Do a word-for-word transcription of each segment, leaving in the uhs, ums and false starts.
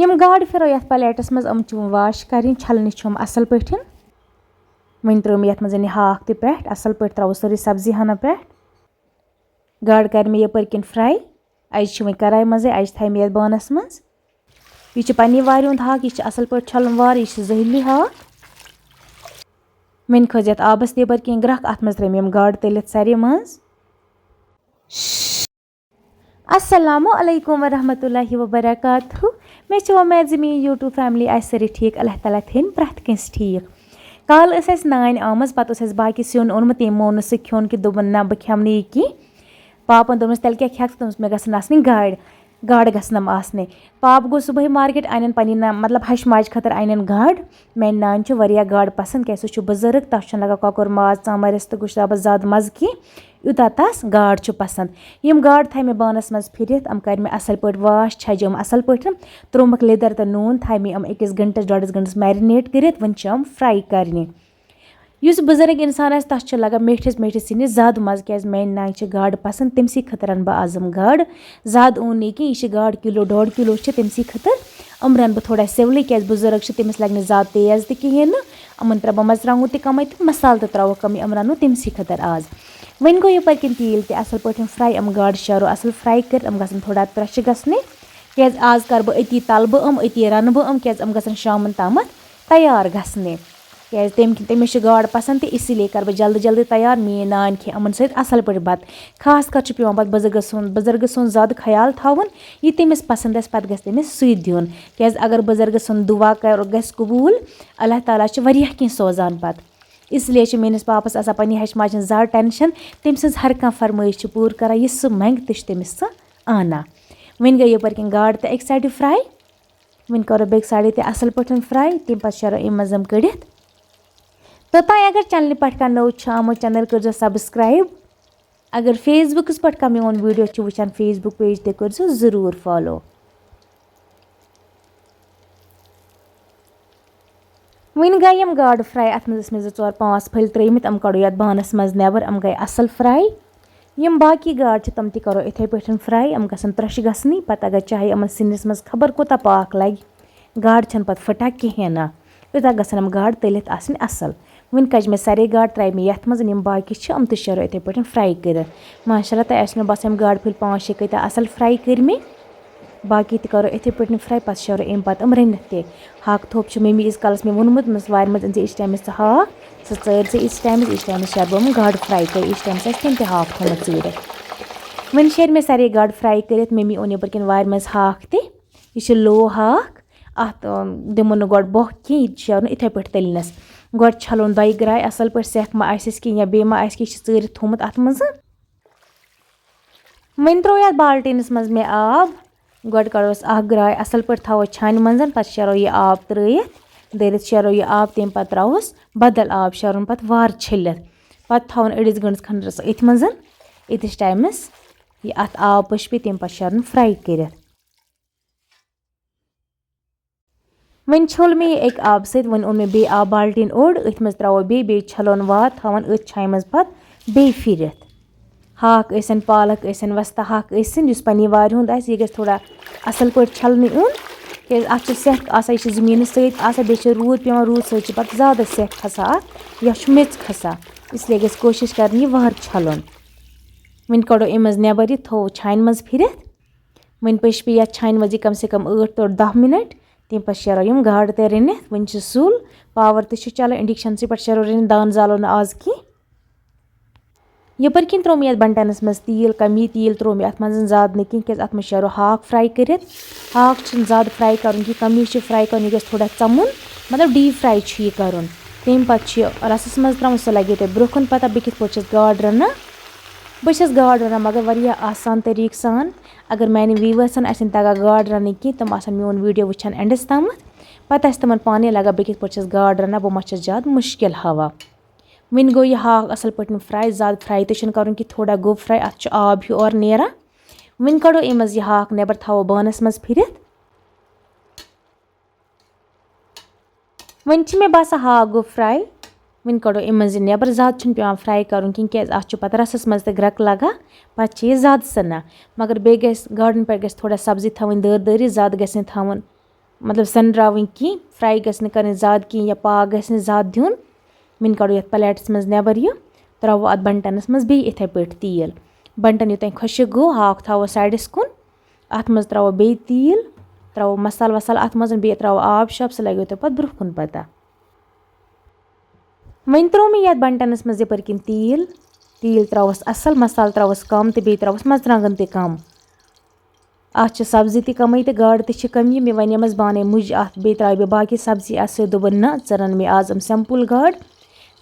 یِم گاڈٕ پھِرو یَتھ پلیٹَس منٛز، یِم چھِ وۄنۍ واش کَرٕنۍ، چھَلنہِ چھِ یِم اَصٕل پٲٹھۍ۔ وۄنۍ ترٛٲو مےٚ یَتھ منٛز یہِ ہاکھ تہِ پٮ۪ٹھ، اَصٕل پٲٹھۍ ترٛاوو سٲرٕے سبزی ہنا پٮ۪ٹھ۔ گاڈٕ کَرِ مےٚ یَپٲرۍ کِنۍ فراے۔ اَجہِ چھِ وۄنۍ کَرایہِ منٛزٕے، اَجہِ تھایہِ مےٚ یَتھ بانَس منٛز۔ یہِ چھُ پننہِ وارِ ہُنٛد ہاکھ، یہِ چھُ اَصٕل پٲٹھۍ چھَلُن وار، یہِ چھُ زٔہِلٕے ہاکھ۔ وۄنۍ کھٲج یَتھ آبَس یَپٲرۍ کِنۍ گرٛٮ۪کھ، اَتھ منٛز ترٲے مےٚ یِم گاڈٕ تٔلِتھ سارے منٛز۔ السلام علیکم ورحمۃ اللہ وبرکاتہ۔ مےٚ چھِ وۄمید زِ میٛٲنۍ YouTube family آسہِ سٲرٕے ٹھیٖک، اللہ تعالیٰ تھٲیِن پرٛٮ۪تھ کٲنٛسہِ ٹھیٖک۔ کالہٕ ٲسۍ اَسہِ نانۍ آمٕژ، پَتہٕ اوس اَسہِ باقٕے سیُن اوٚنمُت، تٔمۍ مون نہٕ سُہ کھیوٚن کہِ دوٚپُن، "نہ، بہٕ کھٮ۪مہٕ نہٕ یہِ کینٛہہ۔" پاپَن دوٚپنَس، "تیٚلہِ کیٛاہ کھٮ۪کھ؟" دوٚپمَس، "مےٚ گژھن آسٕنۍ گاڈٕ، گاڈٕ گژھن یِم آسنہِ۔" پاپہٕ گوٚو صُبحٲے مارکیٹ، اَنن پنٛنہِ نا-، مطلب، ہَشہِ ماجہِ خٲطرٕ اَنن گاڈٕ۔ میٛانہِ نانہِ چھُ واریاہ گاڈٕ پَسنٛد، کیٛازِ سُہ چھُ بُزرٕگ، تَس چھُنہٕ لَگان کۄکُر ماز، ژامَن، رِستہٕ، گۄشتابَس زیادٕ مَزٕ کینٛہہ، یوٗتاہ تَس گاڈ چھُ پَسنٛد۔ یِم گاڈٕ تھایہِ مےٚ بانَس منٛز پھِرِتھ، یِم کَرِ مےٚ اَصٕل پٲٹھۍ wash، چھَجہِ یِم اَصٕل پٲٹھۍ، ترٛوومَکھ لیٚدٕر تہٕ نوٗن، تھایہِ مےٚ یِم أکِس گھنٹَس، ڈۄڈَس گھنٹَس marinate کٔرِتھ، وۄنۍ چھِ یِم fry کَرنہِ۔ یُس بُزرٕگ اِنسان آسہِ، تَس چھُ لَگان میٖٹھِس میٖٹھِس سِنِس زیادٕ مَزٕ، کیٛازِ میٛانہِ نانہِ چھِ گاڈٕ پَسنٛد، تٔمۍ سٕے خٲطرٕ اَنہٕ بہٕ آز یِم گاڈٕ۔ زیادٕ اوٚن نہٕ یہِ کینٛہہ، یہِ چھِ گاڈٕ کِلوٗ، ڈۄڈ کِلوٗ چھِ، تٔمۍ سٕے خٲطرٕ۔ یِم رَنہٕ بہٕ تھوڑا سِولٕے، کیٛازِ بُزرٕگ چھِ، تٔمِس لَگہِ نہٕ زیادٕ تیز تہِ کِہیٖنۍ نہٕ۔ یِمَن ترٛاوٕ بہٕ مَرژٕوانٛگُن تہِ کَمٕے تہٕ مصالہٕ تہِ ترٛاوَکھ کَمٕے، یِم رَنو تٔمۍ سٕے خٲطرٕ آز۔ وۄنۍ گوٚو یَپٲرۍ کِنۍ تیٖل تہِ اَصٕل پٲٹھۍ fry، یِم گاڈٕ شیرو اَصٕل fry کٔرِتھ، یِم گژھن تھوڑا ترٛٮ۪شہِ گژھنہِ، کیٛازِ آز کَرٕ بہٕ أتی، تَلہٕ بہٕ یِم، أتی رَنہٕ بہٕ یِم، کیٛازِ یِم گژھن شامَن تامَتھ تیار گژھنہِ۔ کیٛازِ تٔمۍ، تٔمِس چھِ گاڈٕ پَسنٛد تہٕ اسی لیے کَرٕ بہٕ جلدی جلدی تیار، میٛٲنۍ نانۍ کھے یِمَن سۭتۍ اَصٕل پٲٹھۍ بَتہٕ۔ خاص کر چھُ پٮ۪وان پَتہٕ بُزرگَس سُنٛد، بُزرگہٕ سُنٛد زیادٕ خیال تھاوُن، یہِ تٔمِس پَسنٛد آسہِ، پَتہٕ گژھِ تٔمِس سُے دیُن۔ کیٛازِ اگر بُزرگہٕ سُنٛد دُعا کَرو، گژھِ قبوٗل، اللہ تعالیٰ چھُ واریاہ کینٛہہ سوزان پَتہٕ۔ اس لیے چھِ میٛٲنِس پاپَس آسان پنٛنہِ ہَشہِ ماجہِ ہِنٛز زیادٕ tension، تٔمۍ سٕنٛز ہر کانٛہہ فرمٲیِش چھِ پوٗرٕ کَران، یہِ سُہ منٛگہِ تہِ چھِ تٔمِس سُہ اَنان۔ وۄنۍ گٔے یَپٲرۍ کِنۍ گاڈٕ تہِ اَکہِ side fry۔ وۄنۍ کَرو بیٚکہِ side تہِ اَصٕل پٲٹھۍ fry، تَمہِ پَتہٕ شیرو اَمہِ منٛز یِم کٔڑِتھ۔ توٚتام اگر channelہِ پٮ۪ٹھ کانٛہہ نوٚو چھُ آمُت، channel کٔرۍزیو subscribe۔ اگر Facebookس پٮ۪ٹھ کانٛہہ میون video چھُ وٕچھان، Facebook page تہِ کٔرۍزیو ضروٗر follow۔ وۄنۍ گٔے یِم گاڈٕ fry، اَتھ منٛز ٲسۍ مےٚ زٕ ژور پانٛژھ پھٔلۍ ترٛٲومٕتۍ، یِم کَڑو یَتھ بانَس منٛز نٮ۪بر، یِم گٔے اَصٕل fry۔ یِم باقٕے گاڈٕ چھِ، تِم تہِ کَرو یِتھَے پٲٹھۍ fry، یِم گژھن ترٛٮ۪شہِ گژھنی، پَتہٕ اگر چاہے یِمَن سِنِس منٛز خبر کوٗتاہ پاکھ لَگہِ، گاڈٕ چھَنہٕ پَتہٕ پھٕٹان کِہیٖنۍ نہٕ۔ یوٗتاہ گژھن یِم گاڈٕ تٔلِتھ آسٕنۍ اَصٕل۔ وۄنۍ کَجہِ مےٚ سارے گاڈٕ، ترٛایہِ مےٚ یَتھ منٛز، یِم باقٕے چھِ، یِم تہِ شیرو یِتھَے پٲٹھۍ fry کٔرِتھ۔ ماشاء اللہ، تۄہہِ آسِوٕ نہٕ باسان، یِم گاڈٕ پھٔلۍ پانٛژھ شےٚ کۭتیٛاہ اَصٕل fry کٔرۍ مےٚ۔ باقٕے تہِ کَرو یِتھَے پٲٹھۍ fry، پَتہٕ شیرو اَمہِ پَتہٕ یِم رٔنِتھ تہِ۔ ہاکہٕ تھوٚپ چھُ مٔمی ییٖتِس کالَس مےٚ ووٚنمُت، دوٚپمَس، "وارِ منٛز أنۍ زِ ییٖتِس ٹایمَس ژٕ ہاکھ، ژٕ ژٲرۍ زِ ییٖتِس ٹایمَس، ییٖتِس ٹایمَس شیرٕ بہٕ یِم گاڈٕ fry کٔرِتھ، ییٖتِس ٹایمَس آسہِ تِم تہِ ہاکھ تھوٚمُت ژٲرِتھ۔" وۄنۍ شیرِ مےٚ سارے گاڈٕ fry کٔرِتھ، مٔمی اوٚن یَپٲرۍ کِنۍ وارِ منٛز ہاکھ تہِ۔ یہِ چھُ low ہاکھ، اَتھ، اَم، دِمو نہٕ گۄڈٕ بۄکھ کینٛہہ، یہِ تہِ شیرُن یِتھَے پٲٹھۍ تٔلنَس۔ گۄڈٕ چھَلُن دۄیہِ گرٛایہِ اَصٕل پٲٹھۍ، سٮ۪کھ ما آسٮ۪س کینٛہہ یا بیٚیہِ ما آسہِ کینٛہہ، یہِ چھِ ژٲرِتھ تھوٚمُت اَتھ منٛز۔ وۄنۍ ترٛوو یَتھ بالٹیٖنَس منٛز مےٚ آب۔ گۄڈٕ کَڑوس اَکھ گرٛاے اَصٕل پٲٹھۍ، تھاوو چھانہِ منٛز، پَتہٕ شیرو یہِ آب ترٛٲیِتھ، دٲرِتھ شیرو یہِ آب، تَمہِ پَتہٕ ترٛاووس بدل آب، شیرُن پَتہٕ وارٕ چھٔلِتھ۔ پَتہٕ تھاوُن أڑِس گٲنٛٹَس کھنٛڈَس أتھۍ منٛز، ییٖتِس ٹایمَس یہِ اَتھ آب پٔشپہِ، تَمہِ پَتہٕ شیرُن fry کٔرِتھ۔ وۄنۍ چھوٚل مےٚ یہِ اَکہِ آبہٕ سۭتۍ، وۄنۍ اوٚن مےٚ بیٚیہِ آب بالٹیٖن اوٚڑ، أتھۍ منٛز ترٛاوو بیٚیہِ، بیٚیہِ چھَلون وار، تھاوان أتھۍ چھانہِ منٛز پَتہٕ بیٚیہِ پھِرِتھ۔ ہاکھ ٲسِن، پالک ٲسِن، وۄستہٕ ہاکھ ٲسِن، یُس پنٛنہِ وارِ ہُنٛد آسہِ، یہِ گژھِ تھوڑا اَصٕل پٲٹھۍ چھَلنہٕ یُن، کیٛازِ اَتھ چھِ سٮ۪کھ آسان، یہِ چھِ زٔمیٖنَس سۭتۍ آسان، بیٚیہِ چھِ روٗد پٮ۪وان، روٗد سۭتۍ چھِ پَتہٕ زیادٕ سٮ۪کھ کھَسان اَتھ، یا چھُ میٚژ کھَسان، اِسلیے گژھِ کوٗشِش کَرٕنۍ یہِ وارٕ چھَلُن۔ وۄنۍ کَڑو اَمہِ منٛز نٮ۪بَر یہِ، تھوٚو چھانہِ منٛز پھِرِتھ۔ وۄنۍ پٔشپہِ یَتھ چھانہِ منٛز یہِ کم سے کم ٲٹھ to دَہ minute۔ تَمہِ پَتہٕ شیرو یِم گاڈٕ تہِ رٔنِتھ۔ وۄنۍ چھِ سُل، power تہِ چھُ چلان، inductionسٕے پٮ۪ٹھ شیرو رٔنِتھ، دان زالو نہٕ آز کینٛہہ۔ یَپٲرۍ کِنۍ ترٛوو مےٚ یَتھ بَنٹَنَس منٛز تیٖل، کمی تیٖل ترٛوو مےٚ اَتھ منٛز، زیادٕ نہٕ کینٛہہ، کیٛازِ اَتھ منٛز شیرو ہاکھ fry کٔرِتھ۔ ہاکھ چھُنہٕ زیادٕ fry کَرُن کینٛہہ، کمی چھِ fry کَرُن، یہِ گژھِ تھوڑا ژَمُن، مطلب deep fry چھُ یہِ کَرُن۔ تَمہِ پَتہٕ چھِ رَسَس منٛز ترٛاوُن، سُہ لَگیو تۄہہِ برٛونٛہہ کُن پَتہ بہٕ کِتھ پٲٹھۍ چھَس گاڈ رَنان۔ بہٕ چھَس گاڈ رَنان، مگر واریاہ آسان طریٖقہٕ سان۔ اگر میٛانٮ۪ن viewersن آسہِ نہٕ تَگان گاڈ رَنٕنۍ کینٛہہ، تِم آسَن میون video وٕچھان endس تامَتھ، پَتہٕ آسہِ تِمَن پانَے لَگان بہٕ کِتھ پٲٹھۍ چھَس گاڈ رَنان، بہٕ ما چھَس زیادٕ مُشکِل ہاوان۔ وۄنۍ گوٚو یہِ ہاکھ اَصٕل پٲٹھۍ fry، زیادٕ fry تہِ چھُنہٕ کَرُن کینٛہہ، تھوڑا گوٚو fry، اَتھ چھُ آب ہیوٗ اورٕ نیران۔ وۄنۍ کَڑو اَمہِ منٛز یہِ ہاکھ نٮ۪بَر، تھاوو بانَس منٛز پھِرِتھ۔ وۄنۍ چھِ مےٚ باسان ہاکھ گوٚو fry۔ وۄنۍ کَڑو اَمہِ منٛز یہِ نٮ۪بَر، زیادٕ چھُنہٕ پٮ۪وان fry کَرُن کینٛہہ، کیٛازِ اَتھ چھُ پَتہٕ رَسَس منٛز تہِ گرٛٮ۪کہٕ لَگان، پَتہٕ چھِ یہِ زیادٕ سَنان۔ مگر بیٚیہِ گژھِ گاڈَن پٮ۪ٹھ گژھِ تھوڑا سبزی تھاوٕنۍ دٲر دٲرِتھ، زیادٕ گژھِ نہٕ تھاوُن مطلب سٔنراوٕنۍ کینٛہہ، فرٛاے گژھِ نہٕ کَرٕنۍ زیادٕ کینٛہہ یا پاکھ گژھِ نہٕ زیادٕ دیُن۔ وۄنۍ کَڑو یَتھ پلیٹَس منٛز نٮ۪بَر یہِ، ترٛاوو اَتھ بَنٹَنَس منٛز بیٚیہِ یِتھَے پٲٹھۍ تیٖل۔ بَنٹَن یوٚتام خۄشِک گوٚو، ہاکھ تھاوو سایڈَس کُن، اَتھ منٛز ترٛاوو بیٚیہِ تیٖل، ترٛاوو مصالہٕ وصالہٕ اَتھ منٛز، بیٚیہِ ترٛاوو آب شاب، سُہ لَگیو تۄہہِ پَتہٕ برٛونٛہہ کُن پَتہ۔ وۄنۍ ترٛوو مےٚ یَتھ بَنٹَنَس منٛز یَپٲرۍ کِنۍ تیٖل، تیٖل ترٛاوَس اَصٕل، مصالہٕ ترٛاوَس کَم تہٕ بیٚیہِ ترٛاوَس مَرژٕوانٛگَن تہِ کَم۔ اَتھ چھِ سبزی تہِ کَمٕے تہٕ گاڈٕ تہِ چھِ کَم، یہِ مےٚ وَنیمَس بانَے مُجہِ اَتھ، بیٚیہِ ترٛاوٕ بہٕ باقٕے سبزی اَتھ سۭتۍ۔ دوٚپُن، "نہ، ژٕ رَن مےٚ آز یِم simple گاڈٕ،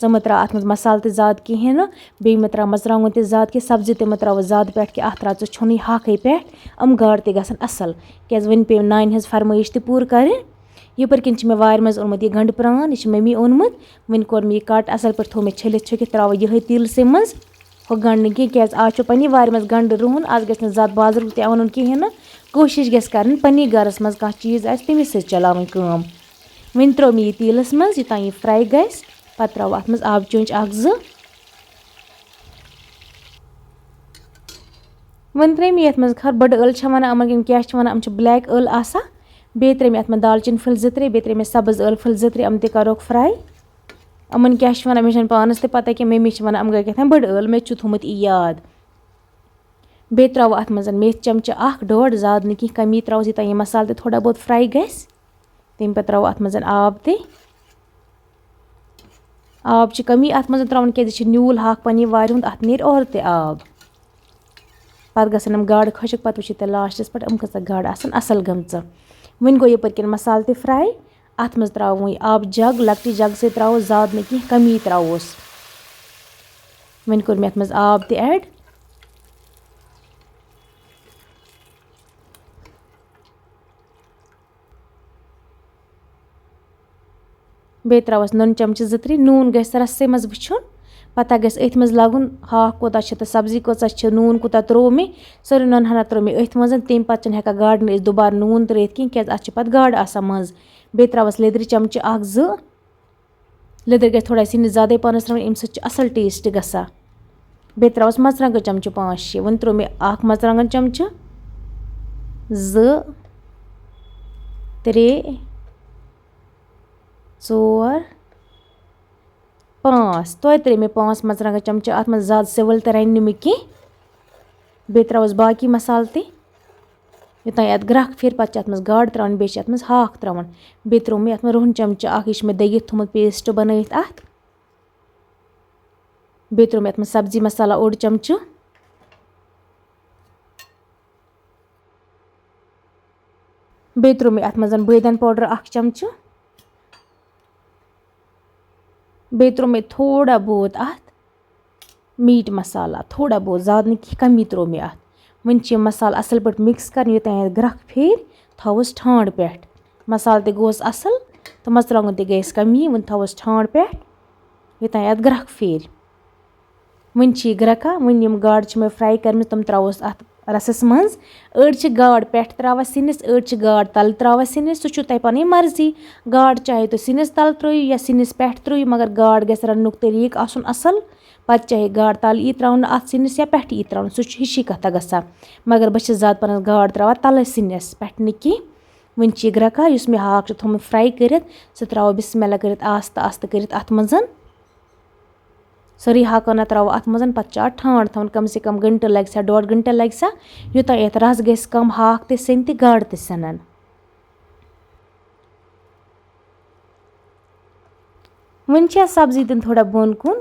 ژٕ مہٕ ترٛاو اَتھ منٛز مصالہٕ تہِ زیادٕ کِہیٖنۍ نہٕ، بیٚیہِ مہٕ ترٛاو مَرژٕوانٛگُن تہِ زیادٕ کینٛہہ، سبزی تہِ مہٕ ترٛاوَس زیادٕ پٮ۪ٹھ کینٛہہ، اَتھ ترٛاو ژٕ چھُنٕے ہاکھٕے پٮ۪ٹھ، یِم گاڈٕ تہِ گژھن اَصٕل، کیٛازِ وۄنۍ پیٚیہِ نانہِ ہٕنٛز فرمٲیِش تہِ پوٗرٕ کَرٕنۍ۔" یَپٲرۍ کِنۍ چھِ مےٚ وارِ منٛز اوٚنمُت یہِ گَنٛڈٕ پرٛان، یہِ چھِ مٔمی اوٚنمُت، وۄنۍ کوٚر مےٚ یہِ cut اَصٕل پٲٹھۍ، تھوٚو مےٚ چھٔلِتھ چھٔکِتھ، ترٛاوٕ یِہوٚے تیٖلسٕے منٛز۔ ہُہ گنٛڈٕ نہٕ کینٛہہ، کیٛازِ آز چھُ پننہِ وارِ منٛز گنٛڈٕ رُہُن، آز گژھِ نہٕ زیادٕ بازرُک تہِ اَنُن کِہیٖنۍ نہٕ۔ کوٗشِش گژھِ کَرٕنۍ، پننہِ گَرَس منٛز کانٛہہ چیٖز آسہِ، تٔمِس سۭتۍ چلاوٕنۍ کٲم۔ وۄنۍ ترٛوو مےٚ یہِ تیٖلَس منٛز، یوٚتام یہِ fry گژھِ، پَتہٕ ترٛاوٕ اَتھ منٛز آبہٕ چونٛچہِ اَکھ زٕ۔ وۄنۍ ترٛٲے مےٚ یَتھ منٛز خبر بٔڑٕ ٲلہٕ چھےٚ وَنان، یِمَن کِنہٕ کیٛاہ چھِ وَنان، یِم چھِ black ٲلہٕ آسان۔ بیٚیہِ ترٛٲے مےٚ اَتھ منٛز دالچیٖن پھٔلۍ زٕ ترٛےٚ، بیٚیہِ ترٛٲے مےٚ سَبٕز ٲلہٕ پھٔلۍ زٕ ترٛےٚ، یِم تہِ کَروکھ fry۔ یِمَن کیٛاہ چھِ وَنان، مےٚ چھَنہٕ پانَس تہِ پَتہ کینٛہہ، مٔمی چھِ وَنان، یِم گٔے کیٛاہ تام بٔڑ ٲلہٕ، مےٚ تہِ چھُ تھوٚمُت یی یاد۔ بیٚیہِ ترٛاوٕ اَتھ منٛز میتھِ چمچہٕ اَکھ ڈۄڈ، زیادٕ نہٕ کینٛہہ، کَمی ترٛاوَس، یوٚتام یہِ مصالہٕ تہِ تھوڑا بہت fry گژھِ۔ تَمہِ پَتہٕ ترٛاوو اَتھ منٛز آب تہِ۔ آب چھِ کَمی اَتھ منٛز ترٛاوُن، کیٛازِ یہِ چھِ نیوٗل ہاکھ پَننہِ وارِ ہُنٛد، اَتھ نیرِ اورٕ تہِ آب۔ پَتہٕ گژھن یِم گاڈٕ خۄشٕک، پَتہٕ وٕچھِو تُہۍ لاسٹَس پٮ۪ٹھ یِم کۭژاہ گاڈٕ آسَن اَصٕل گٔمژٕ۔ وۄنۍ گوٚو یَپٲرۍ کِنۍ مصالہٕ تہِ fry۔ اَتھ منٛز ترٛاوو وۄنۍ آبہٕ جَگ، لۄکٹہِ جَگہٕ سۭتۍ ترٛاوو، زیادٕ نہٕ کینٛہہ، کَمی ترٛاووس۔ وۄنۍ کوٚر مےٚ اَتھ منٛز آب تہِ add۔ بیٚیہِ ترٛاوَس نُن چمچہٕ زٕ ترٛےٚ، نوٗن گژھِ رَسَے منٛز وٕچھُن، پَتہ گژھِ أتھۍ منٛز لَگُن، ہاکھ کوٗتاہ چھِ تہٕ سبزی کۭژاہ چھِ، نوٗن کوٗتاہ ترٛوو مےٚ، سورُے نُن ہنا ترٛوو مےٚ أتھۍ منٛز، تَمہِ پَتہٕ چھِنہٕ ہٮ۪کان گاڈَن أسۍ دُبارٕ نوٗن ترٛٲیِتھ کینٛہہ، کیٛازِ اَتھ چھِ پَتہٕ گاڈٕ آسان منٛز۔ بیٚیہِ ترٛاوَس لیٚدرِ چمچہٕ اَکھ زٕ، لیٚدٕر گژھِ تھوڑا سِنِس زیادَے پَہنَس ترٛاوٕنۍ، اَمہِ سۭتۍ چھُ اَصٕل taste گژھان۔ بیٚیہِ ترٛاوَس مَرژٕوانٛگَن چمچہٕ پانٛژھ شےٚ، وۄنۍ ترٛوو مےٚ اَکھ مَرژٕوانٛگَن چمچہٕ، زٕ، ترٛےٚ، ژور، پانٛژھ۔ توتہِ ترٛٲے مےٚ پانٛژھ مَرژٕوانٛگَن چمچہٕ اَتھ منٛز، زیادٕ سِوَل تہِ رَنہِ نہٕ مےٚ کینٛہہ۔ بیٚیہِ ترٛاوَس باقٕے مصالہٕ تہِ۔ یوٚتام اَتھ گرٛکھ پھِرِ، پَتہٕ چھِ اَتھ منٛز گاڈٕ ترٛاوٕنۍ، بیٚیہِ چھِ اَتھ منٛز ہاکھ ترٛاوُن۔ بیٚیہِ ترٛوو مےٚ اَتھ منٛز رُہُن چمچہٕ اَکھ، یہِ چھُ مےٚ دٔگِتھ تھوٚمُت paste بَنٲیِتھ اَتھ۔ بیٚیہِ ترٛوو مےٚ اَتھ منٛز سبزی مصالہ اوٚڑ چمچہٕ۔ بیٚیہِ ترٛوو مےٚ اَتھ منٛز بٲدیان powder اَکھ چمچہٕ۔ بیٚیہِ ترٛوو مےٚ تھوڑا بہت اَتھ meat مصالہ، تھوڑا بہت، زیادٕ نہٕ کینٛہہ، کَمی ترٛوو مےٚ اَتھ۔ وۄنۍ چھِ یِم مصالہٕ اَصٕل پٲٹھۍ mix کَرٕنۍ، یوٚتام اَتھ گرٛکھ پھیرِ، تھاووس ٹھانٛڈ پٮ۪ٹھ۔ مصالہٕ تہِ گوس اَصٕل تہٕ مَرژٕوانٛگُن تہِ گٔیَس کَمی، وۄنۍ تھاووس ٹھانٛڈ پٮ۪ٹھ، یوٚتام اَتھ گرٛکھ پھیرِ۔ وۄنۍ چھِ یہِ گرٛکان، وۄنۍ یِم گاڈٕ چھِ مےٚ fry کَرِمَژٕ، تِم ترٛاووس اَتھ رَسَس منٛز۔ أڑۍ چھِ گاڈ پٮ۪ٹھ ترٛاوان سِنِس، أڑۍ چھِ گاڈ تَلہٕ ترٛاوان سِنِس، سُہ چھُ تۄہہِ پَنٕنۍ مرضی۔ گاڈ چاہے تُہۍ سِنِس تَلہٕ ترٛٲیِو یا سِنِس پٮ۪ٹھ ترٛٲیِو، مگر گاڈ گژھِ رَننُک طریٖقہٕ آسُن اَصٕل۔ پَتہٕ چاہے گاڈ تَلہٕ یی ترٛاونہٕ اَتھ سِنِس یا پٮ۪ٹھٕ یی ترٛاونہٕ، سُہ چھُ ہِشی کَتھا گژھان۔ مگر بہٕ چھَس زیادٕ پَہنَس گاڈ ترٛاوان تَلَے سِنِس، پٮ۪ٹھٕ نہٕ کینٛہہ۔ وۄنۍ چھِ یہِ گرٛکان، یُس مےٚ ہاکھ چھُ تھوٚمُت fry کٔرِتھ، سُہ ترٛاوو بِسمہِ اللہ کٔرِتھ آستہٕ آستہٕ کٔرِتھ اَتھ منٛز۔ سٲرٕے ہاکہٕ ہنا ترٛاوو اَتھ منٛز، پَتہٕ چھِ اَتھ ٹھانٛڈ تھاوُن، کم سے کم گھنٹہٕ لَگہِ سا، ڈۄڈ گھنٹہٕ لَگہِ سا، یوٚتام یَتھ رَس گژھِ کَم، ہاکھ تہِ سیٚنہِ تہٕ گاڈٕ تہِ سٮ۪نَن۔ وۄنۍ چھِ اَتھ سبزی دِنۍ تھوڑا بۄن کُن،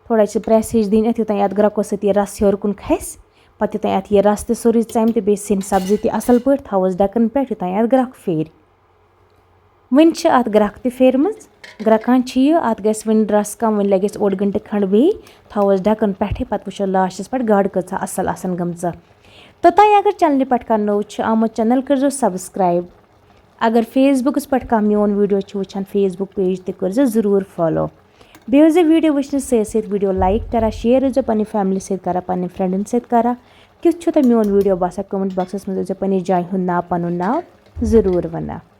تھوڑا چھِ press ہِش دِنۍ اَتھ، یوٚتام اَتھ گرٛکو سۭتۍ یہِ رَس ہیوٚر کُن کھسہِ، پَتہٕ یوٚتام اَتھ یہِ رَس تہِ سورُے ژَمہِ تہٕ بیٚیہِ سیٚنہِ سبزی تہِ اَصٕل پٲٹھۍ، تھاووس ڈَکَن پٮ۪ٹھ، یوٚتام اَتھ گرٛکھ پھیرِ۔ وۄنۍ چھِ اَتھ گرٛکھ تہِ پھیرمٕژ، گرٛکان چھِ یہِ، اَتھ گژھِ وۄنۍ رَس کَم، وۄنۍ لَگٮ۪س اوٚڑ گھنٹہٕ کھنٛڈ بیٚیہِ، تھاووس ڈَکَن پٮ۪ٹھٕے، پَتہٕ وٕچھو lastس پٮ۪ٹھ گاڈٕ کۭژاہ اَصٕل آسَن گٔمژٕ۔ توٚتام اگر channelہِ پٮ۪ٹھ کانٛہہ نوٚو چھُ آمُت، channel کٔرۍزیو subscribe۔ اگر Facebookس پٮ۪ٹھ کانٛہہ میون video چھُ وٕچھان، Facebook page تہِ کٔرۍزیو ضروٗر follow۔ بیٚیہِ ٲسۍزیو video وٕچھنَس سۭتۍ سۭتۍ video like کران، share ٲسۍزیو پنٛنہِ family سۭتۍ کران، پنٛنٮ۪ن friendن سۭتۍ کران۔ کیُتھ چھُو تۄہہِ میون video باسان، comment boxس منٛز ٲسۍزیو پنٛنہِ جایہِ ہُنٛد ناو، پَنُن ناو ضروٗر وَنان۔